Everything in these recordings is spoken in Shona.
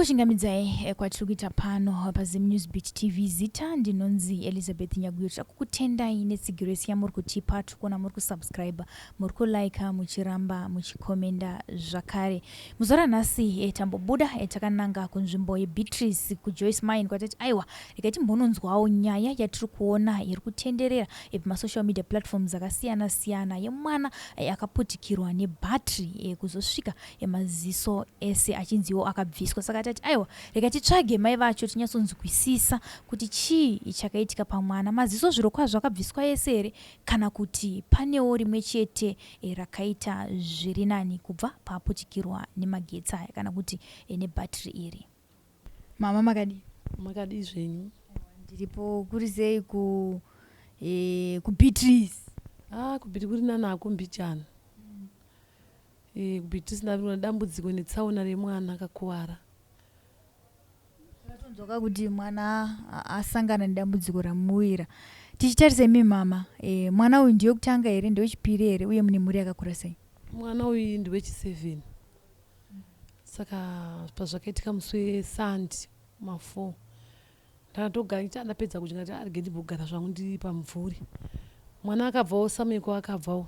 Takuchingamidzai kwatiri kuita pano paZim News Beat TV. Zita ndinonzi Elizabeth Nyaguyo. Tiri kukutendai netsigiro yese yamuri kutipa. Tiri kuona muri kusubscribe, muri kulike, muchiramba muchikomenda zvakare. Muzuva ranhasi tambobuda takananga kunzvimbo yeBeatrice kuJoyce Mine kwatati aiwa regai timbononzwawo nyaya yatiri kuona iri kutenderera pamasocial media platforms akasiyana siyana yemwana akaputikirwa nebhatiri kuzosvika maziso ese achinziwo akabviswa. Saka tati aiwa rega titsvage mai vacho tinyatsonzwisisa kuti chii chakaitika pamwana. Maziso zvirokwazvo akabviswa ese here kana kuti panewo rimwe chete rakaita zviri nani kubva paaputikirwa nemagetsi aya kana kuti nebhatiri iri. Mama, makadii? Makadii zvenyu? Ndiripo. Kuri sei kuBeatrice? Ah, kuBeatrice kuri nanako mbichana. KuBeatrice ndavina dambudziko netsaona remwana akakuvara. Takatonzwaka kuti mwana asangana nedambudziko ramuwira. Tichitarisa imi mama, mwana uyu ndewekutanga here, ndewechipiri here, uye mune mhuri yakakura sei? Mwana uyu ndewechi7. Saka pazvakaitika musi weSunday ma4, ndakatogara ndichiti ndapedza kudya, ndati arege ndimbogara zvangu ndiri pamumvuri. Mwana akabvawo sameko, akabvawo,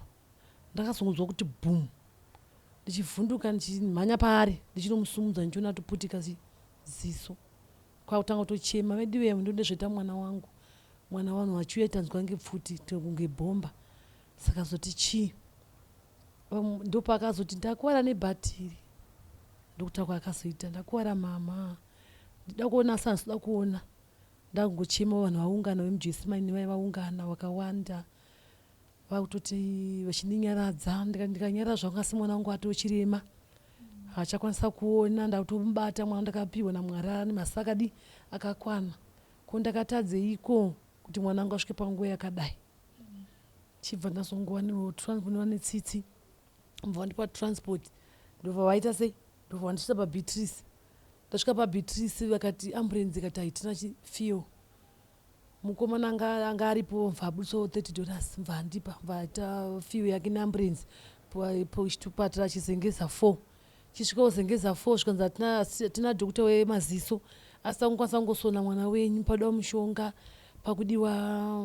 ndakazongonzwa kuti bhum, ndichivhunduka, ndichimhanya paari, ndichinomusumudza, ndichiona atoputika ziso. Kwakutanga kutochema, "Vediwe, ndondezveta mwana wangu." Mwana wanhu vachiuya, tanzwa ngepfuti kunge bhomba. Saka zoti chii, ndopaakazoti, "Ndakuvara nebhatiri." Ndokutaura kwaakazoita, "Ndakuvara mama, ndida kuona." Asi handisida kuona, ndakungochema. Vanhu vaungana, vemuJoyce Mine vai vaungana vakawanda, vakutoti vachindinyaradza. Ndikanyarara zvangu, asi mwana wangu atochirema, haachakwanisa kuona. Ndakutomubata mwana, ndakapiwa naMwari ane masi akadi akakwana. Ko ndakatadzeiko kuti mwana wangu asvike panguva yakadai? Chibva ndazongowanirwa transport netsitsi, mubva vandipa transport. Ndobva vaita sei, ndobva vandisvitsa paBeatrice. Ndasvika paBeatrice, vakati ambulance ikati haitina fuel. Mukomana anga aripo mva abudisawo $30, mva andipa, mva aita fuel yake neambulance chitupatara chiZengeza 4. Chisvikawo Zengeza 4, zvikanzi hatina dhokota wemaziso, asi takungokwanisa kungosona mwana wenyu. Pakudiwa mushonga, pakudiwa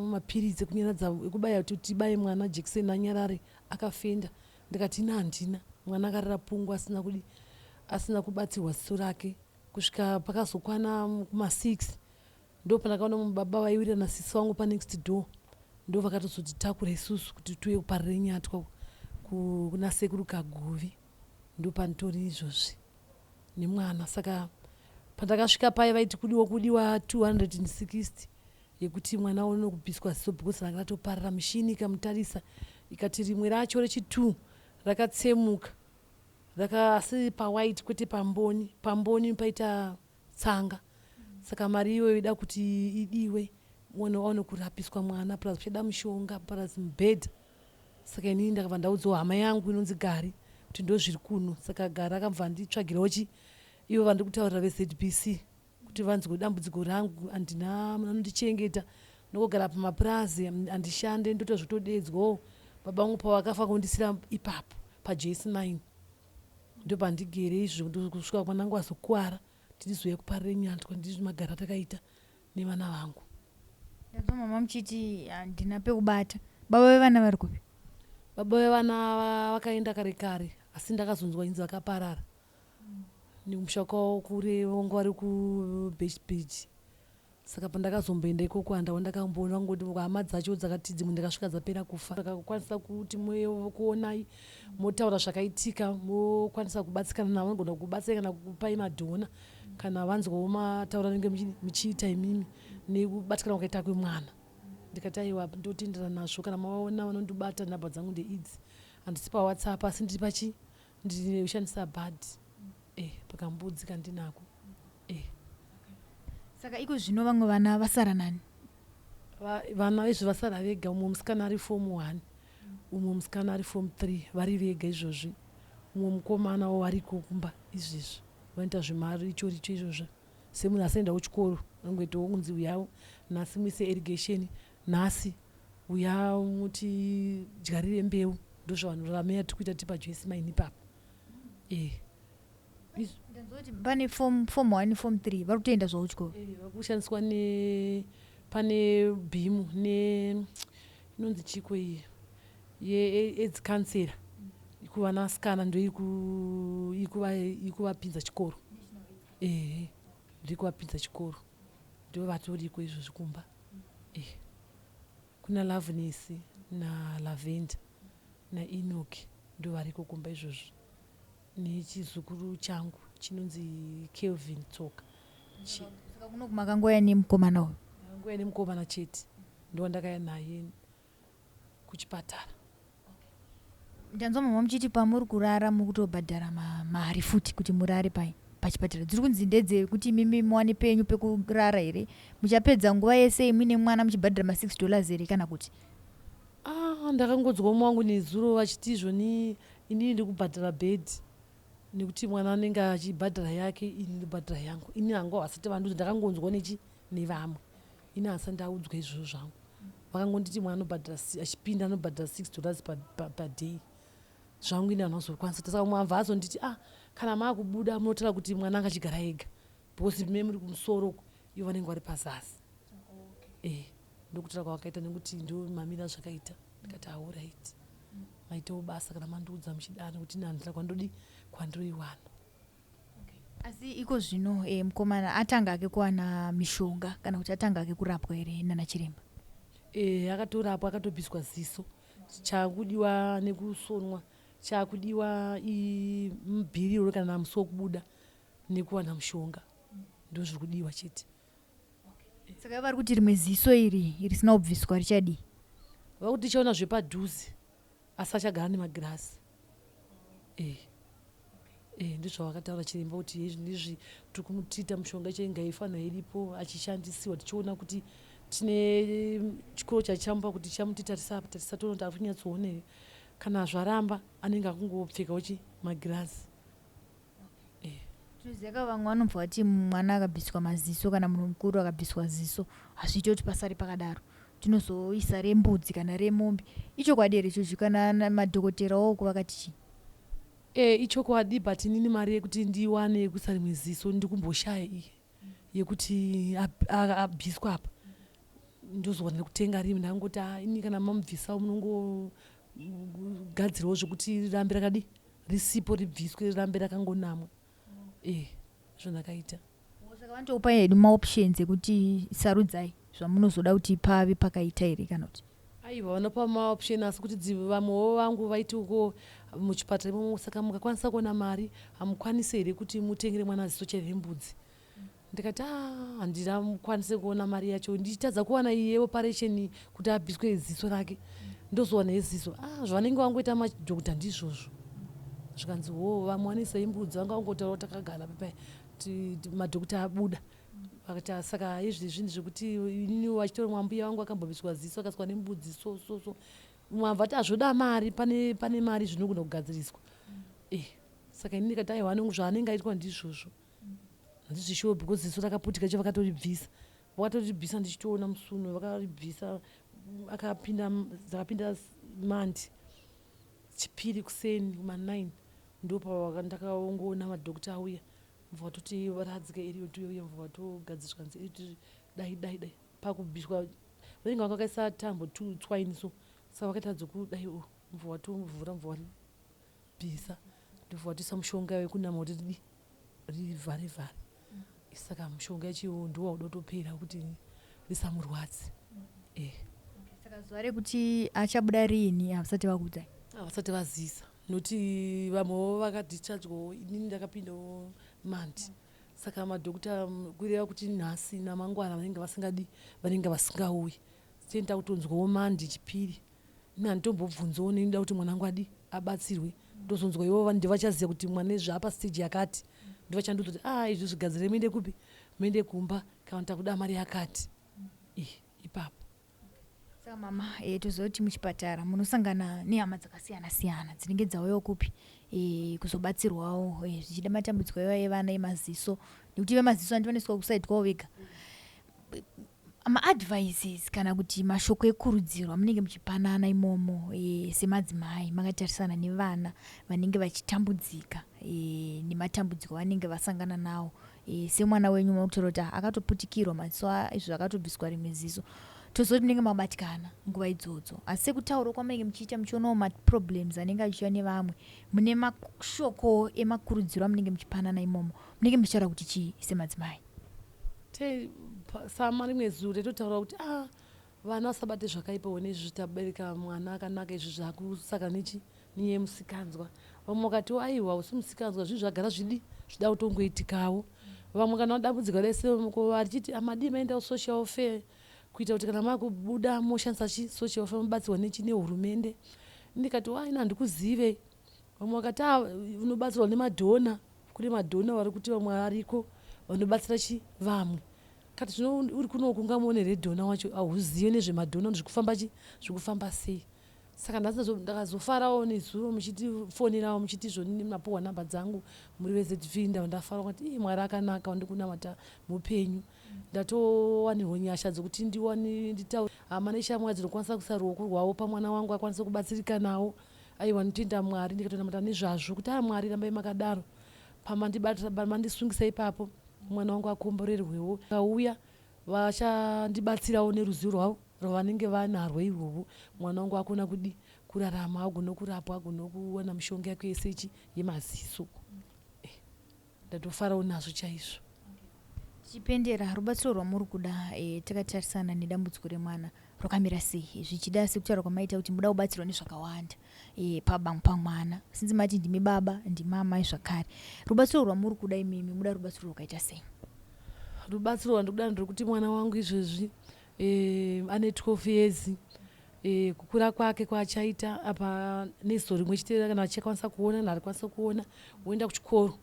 mapiritsi ekunyaradza, ekubaya, kuti tibaye mwana jekiseni anyarare, akafenda. Ndikati ina handina. Mwana akarara pungu asina kudi, asina kubatsirwa ziso rake kusvika pakazokwana kuma6. Ndo pandakaona baba vaiwirirana sisi vangu panext door, ndo vakatozotitakura isusu kuti tiuye kuParirenyatwa kuna Sekuru Kaguvi. Ndo panditori izvozvi nemwana. Saka pandakasvika paye, vaiti kudiwa 260 yekuti mwana aone kubviswa ziso, because ranga ratoparara. Mishini ikamutarisa, ikati rimwe racho rechi2 rakatsemuka raka, asi pawhite, kwete pamboni. Pamboni paita tsanga. Saka mari iyoyo ida kuti idiwe mwana aone kurapiswa mwana, plus uchada mushonga, plus mubhedha. Saka inini ndakabva ndaudzawo hama yangu inonzi Gari kuti ndo zviri kuno. Saka Gari akabva anditsvagirawo chi ivo vandiri kutaurira veZBC kuti vanzwe dambudziko rangu. Handina munhu anondichengeta, ndongogara pamapurazi, handishande, ndoita zvotodedzwawo. Baba vangu pavakafa kundisira ipapo paJoyce 9, ndopandigere izvo kusvika mwanangu azokuwara, tizouya kuParirenyatwa. Ndizvo magara takaita nevana vangu. Ndabva mama muchiti handina pekubata. Baba vevana vari kupi? Baba vevana vakaenda kare kare, asi ndakazonzwa inzi vakaparara nemusha kwavo kure, vanga vari kuBeitbridge. Saka pandakazomboenda ikoko, handawo ndakamboona ngoti hama dzacho dzakati dzimwe ndakasvika dzapera kufa. Akakwanisa kuti kuonai, motaura zvakaitika, mokwanisa kubatsikana navo, vanogona kubatsirai kana kupai madhona kana vanzwawo mataura anenge muchiita imimi nekubatikana kwakaita kwemwana. Ndikati aiwa, ndotendera nazvo. Kana maona vanondibata, nhamba dzangu ndeidzi. Handisi paWhatsApp, asi ndiri pachi ndinoshandisa bhadhi pakambudzi kandinako. Saka iko zvino vamwe vana vasara nani? Vana izvo vasara vega. Umwe musikana ari form 1, umwe musikana ari form 3, vari vega izvozvi. Umwe mukomanawo variko kumba izvezvi, vanoita zvemaricho richo izvozvo, semunhu asaenda kuchikoro, anongoitawo kunzi uya nhasi muise irrigation, nhasi uya mutidyarire mbeu. Ndozvavanhu ramei yatiri kuita tiri paJoyce Mine ipapo. Ndanzwa kuti pane form form 1, form 3 vari kutoenda zvavo kuchikoro. Eh, vari kushandiswa ne pane bhimu ne inonzi chiko iyi yeaids counselor kuvanasikana ndo iri kuvapinza chikoro. Ehe, ndiri kuvapinza chikoro, ndo vatoriko izvozvi kumba. Eh, kuna Loveness naLavenda naEnoch, ndo variko kumba izvozvi, nechizukuru changu chinonzi Kelvin Tsoka. Saka kuno makangoya nemukomana uyu? Nguya nemukomana chete, ndo wandakaya naye kuchipatara. Ndanzwa mama muchiti pamuri kurara mukutobhadhara mari futi kuti murare pai pachipatara. Dziri kunzi ndedzekuti imimi muwane penyu pekurara here? Muchapedza nguva yese muine mwana muchibhadhara ma$6 here kana kuti? Ah, ndakangonzwa umwe wangu nezuro vachiti izvoni inini ndiri kubhadhara bhedhi nekuti mwana anenge achibhadhara yake, ini ndobhadhara yangu. Ini hangu havasati vandiudza, ndakangonzwa nechi nevamwe. Ini handisati ndaudzwa izvozvo zvangu. Vakangonditi mwana anobhadhara, achipinda anobhadhara $6 paday. Zvangu ini handina kuzokwanisa. Saka umwe abva azonditi, ah, kana maakubuda munotaura kuti mwana anga achigara ega because me muri kumusoro uko, ivo vanenge vari pazasi. Eh, ndokutaura kwavakaita nekuti ndo mamira zvakaita. Ndikati alright, maitawo basa kana mandiudza muchidaro, nekuti ini handina kwandodi kwandiroiwana. Asi iko zvino mukomana atanga ake kuwana mishonga kana kuti atanga ake kurapwa here nana chiremba? E, akatorapwa, akatobviswa ziso. Chakudiwa nekusonwa, chakudiwa imubhiriro kana musi wekubuda nekuwana mushonga, ndo zviri kudiwa chete. Saka vari kuti rimwe ziso iri risina kubviswa richadii? Vakuti tichaona zvepadhuze, asi achagara nemagirasi. E, e, ndizvavakataura chiremba kuti izvi ndizvi tiri kumutiita mushonga ichenga ifanira iripo achishandisiwa, tichiona kuti tine chikoro chachichamupa kuti chamuti tarisa apa, tarisa, toona kuti ari kunyatsoona here. Kana zvaramba, anenge akungopfekawo chi magirasi. Tinoziva ka vamwe vanobva vati mwana akabviswa maziso kana munhu mukuru akabviswa ziso hazviiti kuti pasare pakadaro, tinozoisa rembudzi kana remombe. Ichokwadi here ichocho kana madhokoterawo uko vakati chii? E, ichokwadi, but inini mari yekuti ndiwane yekuisa rimwe ziso ndikumboshaya iyi yekuti abviswa apa, ndozowana rekutenga rimwe. Ndakangoti a ini kana mamubvisawo munongogadzirawo zvekuti rirambe rakadi risipo, ribviswe rirambe rakangonamwa. E, zvandakaita. Saka vanotokupai hedu maoptions ekuti sarudzai zvamunozoda kuti pave pakaita here kana kuti? Aiwa, vanopa maoption, asi kuti vamwewo vangu vaiti uko muchipatara imomo, saka mukakwanisa kuona mari, hamukwanisi here kuti mutengere mwana ziso cherembudzi? Ndikati a handinakwanise kuona mari yacho, ndichitadza kuwana iyi yeoperation kuti abviswe ziso rake, ndozowana yeziso. A zvavanenge vangoita madhokota ndizvozvo. Zvikanzi ho vamwe vanoisa imbudzi, vanga vangotaura takagara papai, madhokota abuda vakati, "Ah, saka izvi zvinhu zvekuti inini vachitora mwambuya vangu akambobviswa ziso akaswa nembudzi." So so so mwabva ati hazvoda mari, pane mari zvinogona kugadziriswa. Eh, saka ini ndikati aiwa, zvaanenge aitwa ndizvozvo, handizvishuwo because ziso rakaputika cho vakatoribvisa, vakatoribvisa ndichitoona musuno vakaribvisa. Akapinda dzakapinda mandi chipiri kuseni kuma9, ndopandakaongoona madhokota auya, mubva vatoti radzike iriyo tuyouya, mubva vatogadziswa nzi iri dai dai dai pakubviswa vanenge vanga vakaisa tambo twine, so saka vakaita dzokudai u mubva vatovhura, mubva vabvisa, ndobva vatoisa mushonga wekunama kuti ridi rivhare vhare. Saka mushonga yacho ndo wauda kutopera kuti risamurwadzi. Eh. Saka zuva rekuti achabuda riini havasati vakuudzai? Havasati vazisa, nokuti vamwewo vakadischargewawo, inini ndakapindawo mandi. Saka madhokota kureva kuti nhasi namangwana vanenge vasingadi, vanenge vasingauyi. Tenda kutonzwawo mandi chipiri. Ini handitombobvunzawo, neinda kuti mwana wangu adi abatsirwe. Ndozonzwa ivo ndivachaziva kuti mwana zvaapa stage yakati, ndovachandiudza kuti a izvi zvigadzire, muende kupi, muende kumba, kana takuda mari yakati. Ipapo. Saka mama, toziva kuti muchipatara munosangana nehama dzakasiyana siyana dzinenge dzauyawo kupi kuzobatsirwawo, zvichida matambudziko iwayo evana emaziso, nekuti vemaziso handi vanoiswa kuside kwavo vega. Maadvices kana kuti mashoko ekurudziro amunenge muchipanana imomo e, semadzimai makatarisana nevana vanenge vachitambudzika e, nematambudziko avanenge vasangana nawo e, semwana wenyu makutaura kuti akatoputikirwa maziso izvo akatobviswa rimwe ziso tozoti munenge mabatikana nguva idzodzo asi sekutaura kwamunenge muchiita muchionawo maproblems anenge achiuya nevamwe mune mashoko emakurudziro amunenge muchipanana imomo munenge muchitaura kuti chii semadzimai Te sama rimwe zuro taitotaura kuti ah vana vasabate zvakaipa wena izvi tabereka mwana akanaka izvi zvakusaka nechi niye musikanzwa vamwe vakatiwo aiwa usi musikanzwa zvinhu zvagara zvidi zvida kutongoitikawo vamwe kana vadambudziko rese varichiti amadii maenda kusocial welfare kuita kuti kana makubuda moshandisa chi social welfare mubatsirwa nechi nehurumende ndikati waina handikuzive Vamwe vakati ah, unobatsirwa nemadhona kune madhona vari kuti vamwe variko vanobatsira chi vamwe kati zvino uri kunoku ungamuone here dhona wacho hauzive nezvemadhona kuti zvikufamba chi zvikufamba sei saka ndakazofarawo nezuro muchitifonerawo muchiti zvoni mapuhwa namba dzangu muri vezv ndava ndafara kuti ii mwari akanaka wandikunamata mupenyu ndatowanirwa nyasha dzekuti ndiwane nditaure hama neshamwari dzinokwanisa kuisa ruoko rwavo pamwana wangu akwanise kubatsirikanawo Aiwa ndinotenda Mwari ndikatonamata nezvazvo kuti ah Mwari rambai makadaro pamandibata pamandisungisa ipapo mwana wangu akomborerwewo auya vachandibatsirawo neruzivo rwavo rwavanenge vanarwo irworwo mwana wangu akona kudi kurarama agone kurapwa agone kuwana mishonga yake yese ichi yemaziso eh, Ndatofarawo nazvo chaizvo. Tichipendera, rubatsiro rwamuri kuda e, takatarisana nedambudziko remwana rwakamira sei? Zvichida sekutaura kwamaita kuti muda kubatsirwa nezvakawanda e, pamwana sinzi mati ndimi baba ndimi amai zvakare. Rubatsiro rwamuri kuda imimi muda rubatsiro rwakaita sei? Rubatsiro rwandikuda nderwekuti mwana wangu izvezvi e, ane 12 years e, kukura kwake kwaachaita apa neziso rimwe chete kana achakwanisa kuona kana arikwanisa kuona woenda kuchikoro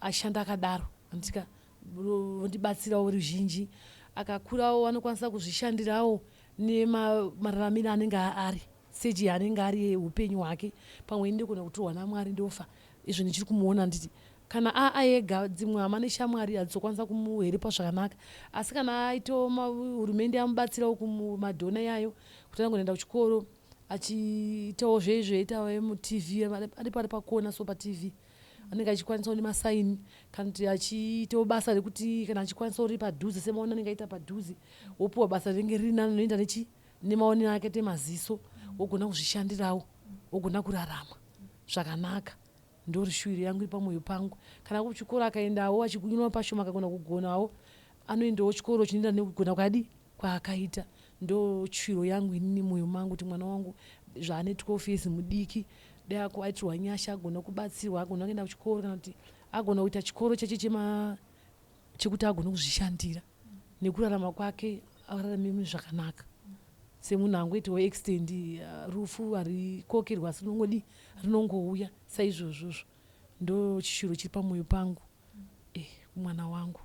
ashanda akadaro anditika vondibatsirawo ruzhinji akakurawo anokwanisa kuzvishandirawo nemararamiro anenge ari seji yaanenge ari upenyu hwake pamwe ini ndogona kutorwa namwari ndofa izvo ndichiri kumuona nditi Kana a aega dzimwe hama neshamwari hadzizokwanisa kumuherepa zvakanaka asi kana aitawo hurumende yamubatsirawo kumadhona iyayo kuti anogona kuenda kuchikoro achiitawo zveizvo aitawo mutv aripo ari pakona so patv anenge achikwanisawo nemasaini kana kuti achiitawo basa rekuti kana achikwanisawo riri padhuze semaona anenge aita padhuze wopiwa basa rinenge riri nani unoenda nechi nemaonero ake temaziso wogona kuzvishandirawo wogona kurarama zvakanaka Ndorishuviro yangu iri pamoyo pangu. Kana kuchikoro akaendawo achigunyurawo pashoma akagona kugonawo anoendawo chikoro chinoenderana nekugona kwadi kwaakaita. Ndoshuviro yangu inini mumoyo mangu kuti mwana wangu zvaane 12 years mudiki dai aitirwa nyasha agona kubatsirwa agona kuenda kuchikoro kana kuti agona kuita chikoro chacho chema chekuti agone kuzvishandira nekurarama kwake ararame zvakanaka semunhu angoitawo accident uh, rufu harikokerwa asi rinongodi rinongouya saizvozvozvo ndo chishuro chiri pamwoyo pangu eh, kumwana wangu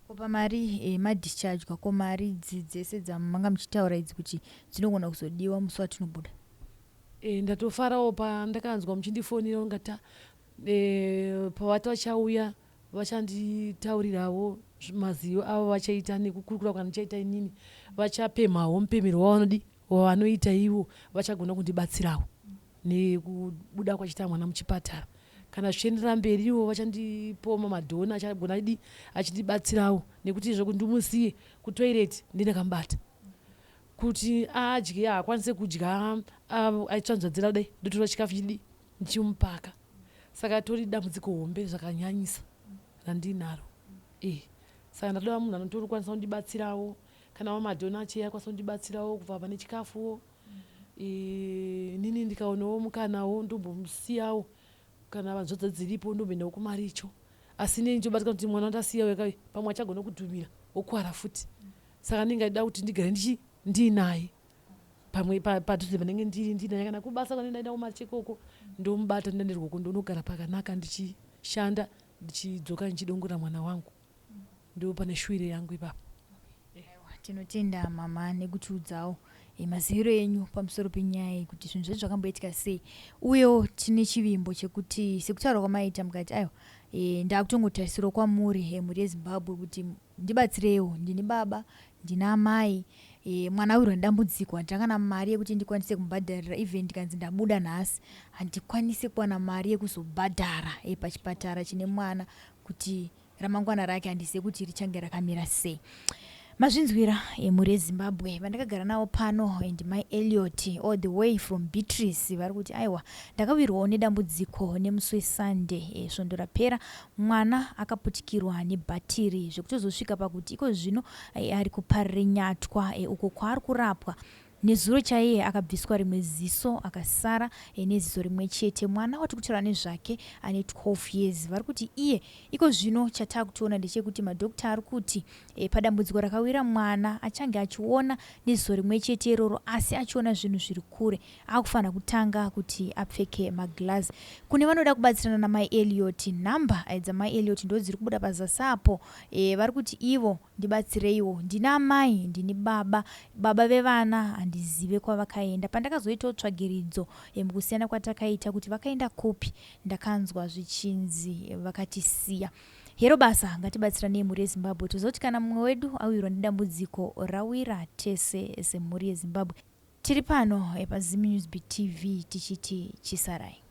ko pamari eh, madischargwa ko mari idzi dzese dzamanga muchitaura idzi kuti dzinogona kuzodiwa musi watinobuda e, ndatofarawo pandakanzwa muchindifonera ungata e, pavati vachauya Vachanditaurirawo maziyo avo vachaita nekukurukura kwandichaita inini vachapemhawo mupemero wavanodi wavanoita ivo vachagona kundibatsirawo nekubuda kwachiita mwana muchipatara kana zvichienderera mberi ivo vachandipawo mamadhona achagona di achindibatsirawo nekuti izvo kuti ndimusiye kutoilet ndinakamubata kuti adye haakwanise kudya aitsvanzvadzira kudai ndotora chikafu chidi ndichimupaka saka tori dambudziko hombe zvakanyanyisa randinaro e saka ndatoda munhu anotorikwanisa kundibatsirawo kana wamadhona achiya akwanisa kundibatsirawo kubva pane chikafuwo inini ndikaonawo mukanawo ndombomusiyawo kana vanzvadza dziripo ndomboendawo kumaricho asi inini ndobatika kuti mwana wandasiya weka pamwe achagona kudhumira okwara futi saka ndinge ndida kuti ndigare ndichi ndiinaye pamwe padhuze panenge ndiri ndinaye kana kubasa kwanenge ndaenda kumachekoko ndomubata ndandirwoko ndonogara pakanaka ndichishanda ndichidzoka ndichidongora mwana wangu ndo pane shuwiro yangu ipapo tinotenda mama nekutiudzawo e, maziviro enyu pamusoro penyaya iyi kuti zvinhu zvedu zvakamboitika sei uyewo tine chivimbo chekuti sekutaura kwamaita mukati aiwa e, ndakutongotarisirawo kwamuri e, mhuri yezimbabwe kuti ndibatsireiwo ndini baba ndina amai e, mwana awirwa nedambudziko handina kana mari yekuti ndikwanise kumubhadharira even ndikanzi ndabuda nhasi handikwanise kuwana mari yekuzobhadhara e, pachipatara chine mwana kuti ramangwana rake handizive kuti richange rakamira sei mazvinzwira emhuri yezimbabwe vandakagara navo pano and mai Elliot all the way from Beatrice vari kuti aiwa ndakawirwawo nedambudziko nemusi wesunday e, svondo rapera mwana akaputikirwa nebhatiri zvekutozosvika pakuti iko zvino e, ari kuParirenyatwa e, uko kwaari kurapwa nezuro chaiye akabviswa rimwe ziso akasara e, neziso rimwe chete mwana wati kutaura nezvake ane 12 years vari kuti iye iko zvino chatakutoona ndechekuti madhokta ari kuti e, padambudziko rakawira mwana achange achiona neziso rimwe chete iroro asi achiona zvinhu zviri kure akufanira kutanga kuti apfeke maglazi kune vanoda kubatsirana namai Elliot nhamba dzamai Elliot ndo dziri kubuda pazasi apo e, vari kuti ivo ndibatsireiwo ndina amai ndini baba baba vevana handizive kwavakaenda pandakazoitawo tsvagiridzo e, mukusiyana kwatakaita kuti vakaenda kupi ndakanzwa zvichinzi vakatisiya hero basa ngatibatsiranei mhuri yezimbabwe tozoti kana mumwe wedu awirwa nedambudziko rawira tese semhuri yezimbabwe tiri pano paZim News tv tichiti chisarai.